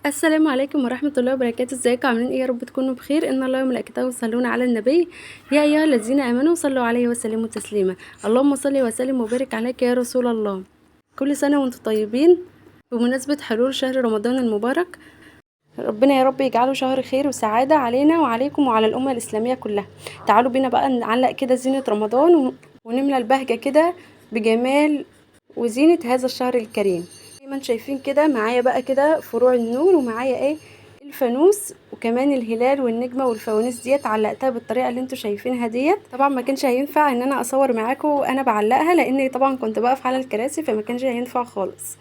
السلام عليكم ورحمة الله وبركاته. ازيكم عاملين ايه؟ يا رب تكونوا بخير. ان الله وملائكته يصلون على النبي يا ايها الذين امنوا صلوا عليه وسلموا تسليما. اللهم صل وسلم وبارك عليك يا رسول الله. كل سنة وانتم طيبين. بمناسبة حلول شهر رمضان المبارك، ربنا يا رب يجعله شهر خير وسعادة علينا وعليكم وعلى الأمة الإسلامية كلها. تعالوا بينا بقى نعلق كده زينة رمضان ونملى البهجة كده بجمال وزينة هذا الشهر الكريم. زي ما انتم شايفين كده معايا بقى كده فروع النور، ومعايا ايه الفانوس، وكمان الهلال والنجمة والفوانيس ديت علقتها بالطريقة اللي انتم شايفينها ديت. طبعا ما كانش هينفع ان انا اصور معاكم وانا بعلقها، لان طبعا كنت بقف على الكراسي فما كانش هينفع خالص.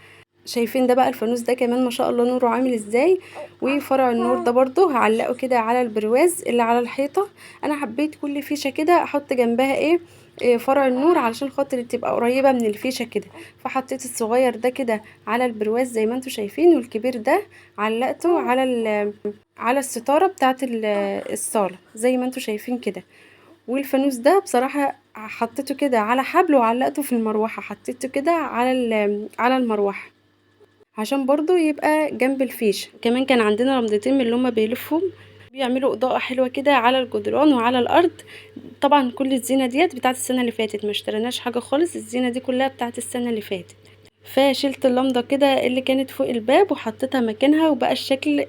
شايفين ده بقى الفانوس ده كمان ما شاء الله نوره عامل ازاي. وفرع النور ده برضو هعلقه كده على البرواز اللي على الحيطة. انا حبيت كل فيشة كده احط جنبها ايه فرع النور علشان خاطر تبقى قريبة من الفيشة كده. فحطيت الصغير ده كده على البرواز زي ما انتم شايفين، والكبير ده علقته على الستارة بتاعت الصالة زي ما انتم شايفين كده. والفانوس ده بصراحة حطيته كده على حبل وعلقته في المروحة، حطيته كده على المروحة عشان برضو يبقى جنب الفيشة. كمان كان عندنا لمضتين من اللي هما بيلفوا بيعملوا اضاءة حلوة كده على الجدران وعلى الارض. طبعا كل الزينة ديت بتاعت السنة اللي فاتت، ما اشتريناش حاجة خالص، الزينة دي كلها بتاعت السنة اللي فاتت. فشلت اللمضة كده اللي كانت فوق الباب وحطيتها مكانها، وبقى الشكل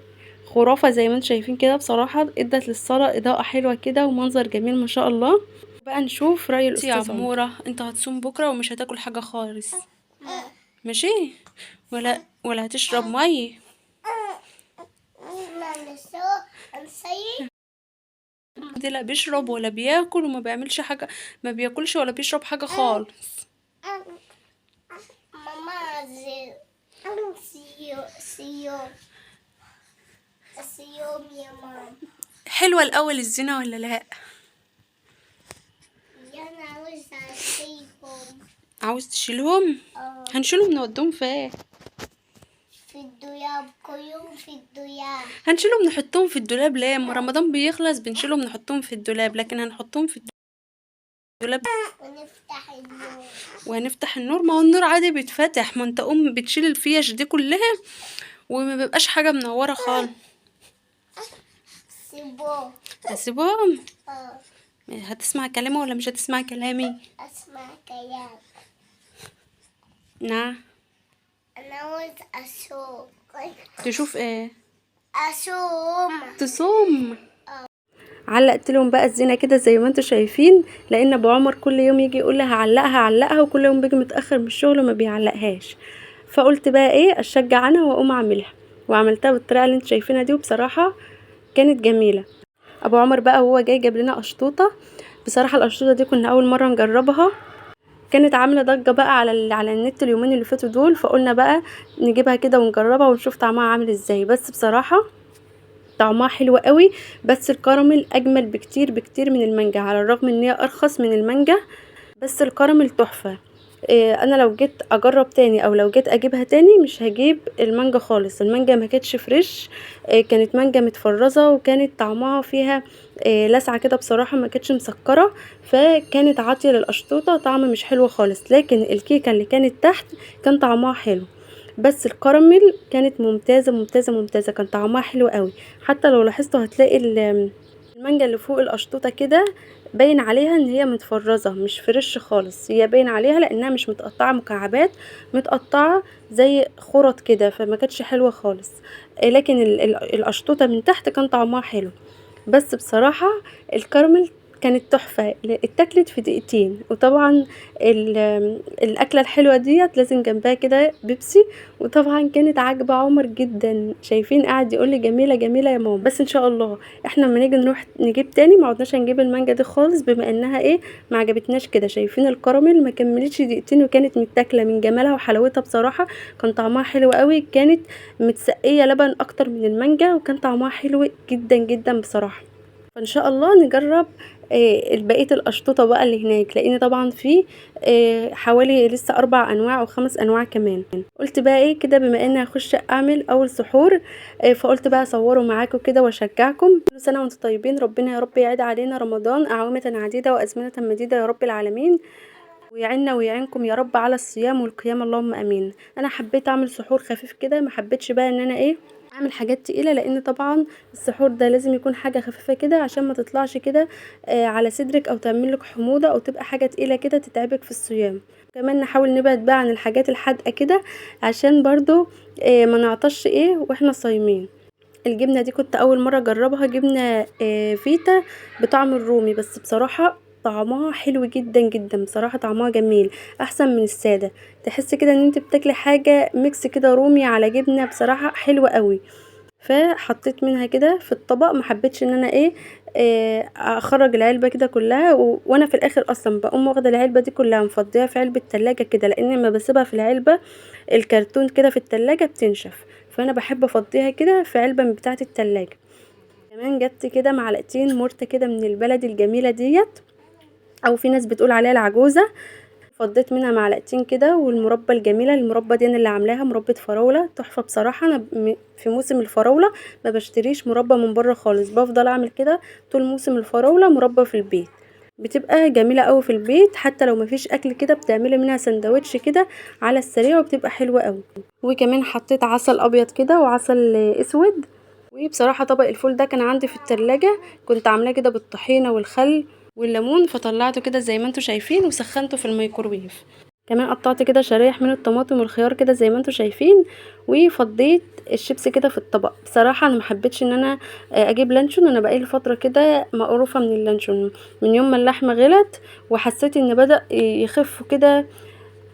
خرافة زي ما انتم شايفين كده. بصراحة ادت للصالة اضاءة حلوة كده ومنظر جميل ما شاء الله. بقى نشوف رأي الأستاذ يا عمر. عمورة، انت هتصوم بكرة ومش هتاكل حاجة خالص، ماشي؟ ولا هتشرب مي. دي لا بيشرب ولا بياكل وما بيعملش حاجة، ما بياكلش ولا بيشرب حاجة خالص. ماما سيوم يا ماما. حلوة الأول الزينة ولا لا؟ أنا عاوز أشيلهم. عاوز تشيلهم؟ هنشيلهم نوديهم فين؟ في الدولاب، كل يوم في الدولاب. هنشيلهم نحطهم في الدولاب ليه؟ اما رمضان بيخلص بنشيلهم نحطهم في الدولاب، لكن هنحطهم في الدولاب ونفتح النور. وهنفتح النور؟ ما هو النور عادي بيتفتح، ما انت ام بتشيل الفيش دي كلها وما بيبقاش حاجة منورة خالص. سيبوه. هسيبهم؟ هتسمع كلامي ولا مش هتسمع كلامي؟ اسمع كلام. نعم. انا عاوز اصوم. تشوف ايه؟ اصوم. تصوم. علقت لهم بقى الزينة كده زي ما انتم شايفين، لان ابو عمر كل يوم يجي يقول لي هعلقها هعلقها، وكل يوم بيجي متاخر من الشغل وما بيعلقهاش. فقلت بقى ايه، اشجع انا واقوم اعملها، وعملتها بالطريقة اللي انتم شايفينها دي، وبصراحة كانت جميلة. ابو عمر بقى وهو جاي جاب لنا قشطوطه. بصراحة القشطوطه دي كنا اول مرة نجربها، كانت عامله ضجه بقى على النت اليومين اللي فاتوا دول، فقلنا بقى نجيبها كده ونجربها ونشوف طعمها عامل ازاي. بس بصراحة طعمها حلو قوي، بس الكراميل اجمل بكتير بكتير من المانجا، على الرغم ان هي ارخص من المانجا، بس الكراميل تحفة. انا لو جيت اجرب تاني او لو جيت اجيبها تاني مش هجيب المانجا خالص. المانجا ما كانتش fresh، كانت مانجا متفرزه وكانت طعمها فيها لسعه كده، بصراحة ما كانتش مسكره، فكانت عاطيه للقشطوطه طعم مش حلو خالص. لكن الكيكه اللي كانت تحت كان طعمها حلو، بس الكراميل كانت ممتازة ممتازة ممتازة، كان طعمها حلو قوي. حتى لو لاحظتوا هتلاقي المانجا اللي فوق القشطوطه كده باين عليها ان هي متفرزه مش fresh خالص، هي باين عليها لانها مش متقطعه مكعبات، متقطعه زي خرط كده، فما كانتش حلوة خالص. لكن القشطوطه من تحت كان طعمها حلو، بس بصراحة الكراميل كانت تحفة، اتاكلت في دقيقتين. وطبعا الاكلة الحلوة ديت لازم جنبها كده بيبسي، وطبعا كانت عاجبه عمر جدا. شايفين قاعد يقول لي جميلة جميلة يا ماما. بس ان شاء الله احنا لما نيجي نروح نجيب تاني ما عدناش هنجيب المانجا دي خالص، بما انها ايه ما عجبتناش كده. شايفين الكراميل ما كملتش دقيقتين وكانت متاكله من جمالها وحلاوتها، بصراحة كان طعمها حلو قوي، كانت متسقيه لبن اكتر من المانجا، وكان طعمها حلو جدا جدا بصراحة. فان شاء الله نجرب بقية القشطوطه بقى اللي هناك، لان طبعا في حوالي لسه 4 انواع او 5 انواع كمان. قلت بقى ايه كده، بما اني هخش اعمل اول سحور، فقلت بقى اصوره معاكم كده واشجعكم. كل سنة وانتم طيبين، ربنا يا رب يعيد علينا رمضان اعوامه عديدة وازمنة مديدة يا رب العالمين، ويعيننا ويعينكم يا رب على الصيام والقيام، اللهم امين. انا حبيت اعمل سحور خفيف كده، ما حبيتش بقى ان انا ايه اعمل حاجات تقيلة، لان طبعا السحور ده لازم يكون حاجة خفيفة كده عشان ما تطلعش كده على صدرك او تعمل لك حموضه او تبقى حاجة تقيلة كده تتعبك في الصيام. كمان نحاول نبعد بقى عن الحاجات الحادقه كده عشان برضو ما نعطش ايه واحنا صايمين. الجبنة دي كنت اول مرة اجربها، جبنه فيتا بطعم الرومي، بس بصراحة طعمها حلو جدا جدا، بصراحة طعمها جميل احسن من السادة. تحس كده ان انت بتاكلي حاجة mix كده رومي على جبنه، بصراحة حلوة قوي. فحطيت منها كده في الطبق، ما حبيتش ان انا ايه اخرج العلبة كده كلها، وانا في الاخر اصلا بقوم واخده العلبة دي كلها مفضيها في علبة التلاجة كده، لان ما بسيبها في العلبة الكرتون كده في التلاجة بتنشف، فانا بحب افضيها كده في علبة من بتاعه التلاجة. كمان جبت كده معلقتين مرته كده من البلد الجميلة ديت، او في ناس بتقول عليها العجوزة، فضيت منها معلقتين كده. والمربى الجميلة، المربى دي انا اللي عاملاها مربى فراوله تحفة بصراحة. انا في موسم الفراوله ما بشتريش مربى من بره خالص، بفضل اعمل كده طول موسم الفراوله مربى في البيت، بتبقى جميلة قوي في البيت، حتى لو مفيش اكل كده بتعملي منها سندوتش كده على السريع وبتبقى حلوة قوي. وكمان حطيت عسل ابيض كده وعسل اسود. وبصراحة طبق الفول ده كان عندي في التلاجة، كنت عاملاه كده بالطحينه والخل والليمون، فطلعته كده زي ما انتم شايفين وسخنته في الميكروويف. كمان قطعت كده شرايح من الطماطم والخيار كده زي ما انتم شايفين، وفضيت الشيبس كده في الطبق. بصراحة انا ما حبيتش ان انا اجيب لانشون، انا بقالي فترة كده مقروفه من اللانشون من يوم ما اللحمة غلت، وحسيت ان بدا يخف كده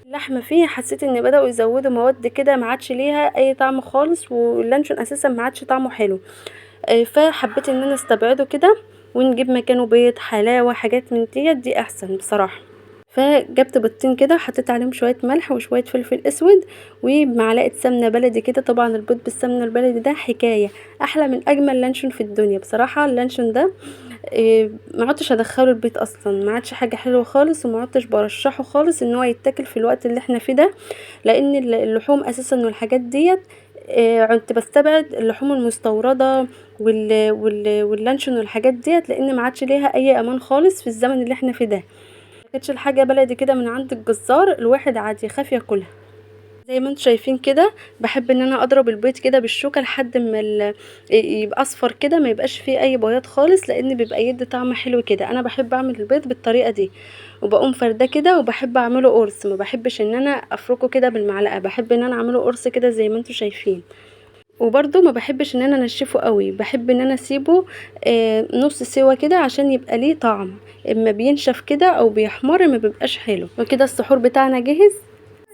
اللحمة فيه، حسيت ان بداوا يزودوا مواد كده ما عادش ليها اي طعم خالص، واللانشون اساسا ما عادش طعمه حلو، فحبيت ان انا استبعده كده ونجيب مكانه بيض، حلاوة، حاجات من ديت، دي احسن بصراحة. فجبت بيضتين كده حطيت عليهم شوية ملح وشوية فلفل اسود ومعلقة سمنه بلدي كده. طبعا البيض بالسمنه البلدي ده حكاية، احلى من اجمل لانشون في الدنيا بصراحة. اللانشون ده ما عدتش ادخله البيت اصلا، ما عادش حاجة حلوة خالص، وما عدتش برشحه خالص ان هو يتاكل في الوقت اللي احنا فيه ده، لان اللحوم اساسا والحاجات ديت كنت بستبعد اللحوم المستورده واللانشون والحاجات ديت، لان ما عادش ليها اي امان خالص في الزمن اللي احنا فيه ده. ما كانتش الحاجة بلدي كده من عند الجزار الواحد عادي يخاف ياكلها. زي ما انتم شايفين كده بحب ان انا اضرب البيض كده بالشوكة لحد ما يبقى اصفر كده، ما يبقاش فيه اي بياض خالص، لان بيبقى يدي طعم حلو كده. انا بحب اعمل البيض بالطريقة دي، وبقوم فرده كده، وبحب اعمله قرص، ما بحبش ان انا افركه كده بالمعلقه، بحب ان انا اعمله قرص كده زي ما انتم شايفين. وبرده ما بحبش ان انا انشفه قوي، بحب ان انا اسيبه نص سوا كده عشان يبقى ليه طعم. اما بينشف كده او بيحمر ما بيبقاش حلو. وكده السحور بتاعنا جاهز،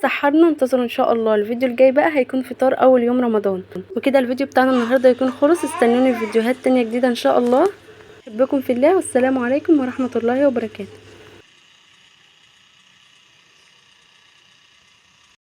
سحرنا. انتظروا ان شاء الله الفيديو الجاي بقى هيكون فطار اول يوم رمضان. وكده الفيديو بتاعنا النهارده يكون خلص، استنوني في فيديوهات تانية جديدة ان شاء الله. احبكم في الله، والسلام عليكم ورحمة الله وبركاته.